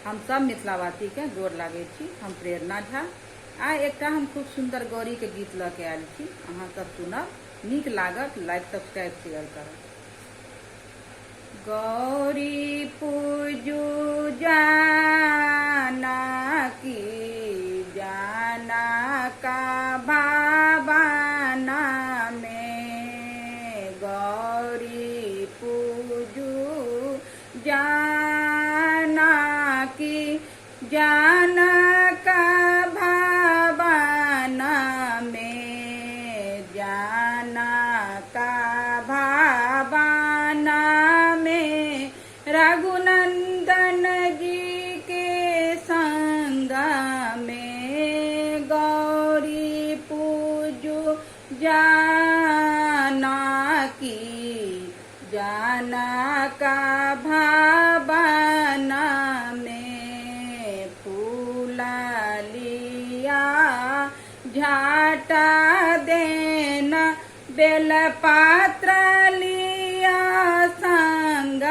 हम सब मिथिलावासीके गोर लागै छी। हम प्रेरणा झा। आइ एकटा हम खूब सुन्दर गौरीके गीत लऽ के आयल छी। अहाँ सब सुनब, नीक लागत, लाइक सब्सक्राइब शेयर करब। गौरी पूजू जाना की जाना का भावना में, गौरी पूजू जाना की जाना का भावना में, जाना का भावना में, रघुनंदन जी के संग में, गौरी पूजू जाना की जाना का भावना में, फूला लिया झाटा देना, बेलपात्र लिया संग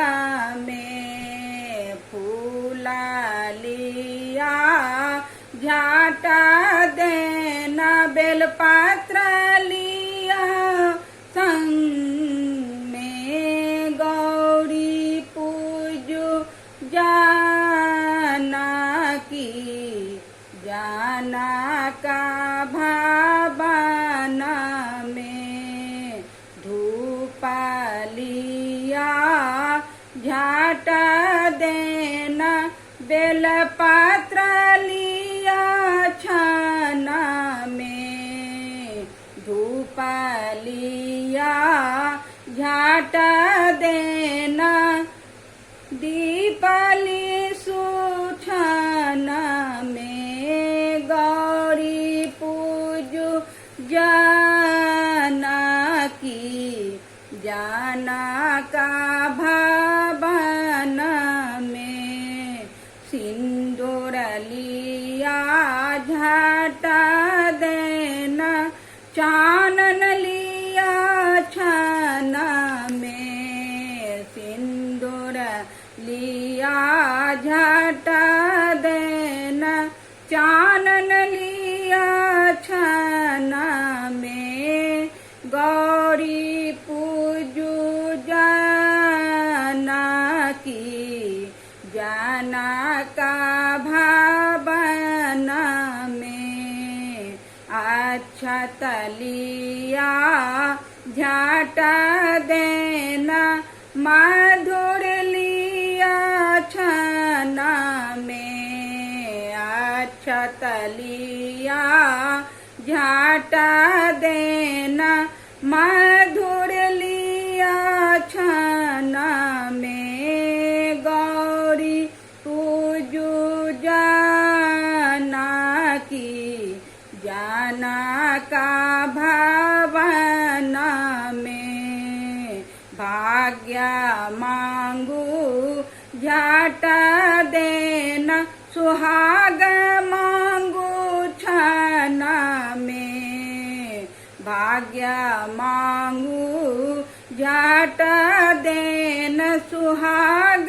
में, फूला लिया झाटा देना, बेलपात्र लिया संग में, गौरी पूजो जाना की जाना का भावना में, धूपालिया झाटा देना, बेलपात्र लिया छाना में, धूपालिया झाटा देना, दीपाली सुछाना में, गौरी पूजू जाना की जाना का भावना में, सिंदूर लिया झाटा देना, चानन लिया छाना में, सिंदूर लिया झाटा देना, चानन लिया छाना में, गौरी पूजू जाना की जाना का भावना में, अच्छा तलिया झाटा देना, माधुर लिया छाना में, अच्छा तलिया झाटा देना, मधुर लिया छाना में, गौरी पूजू जाना की जाना का भावना में, भाग्य मांगू झाटा देना, सुहाग मांगू छाना में, भाग्य मांगू झाटा देना, सुहाग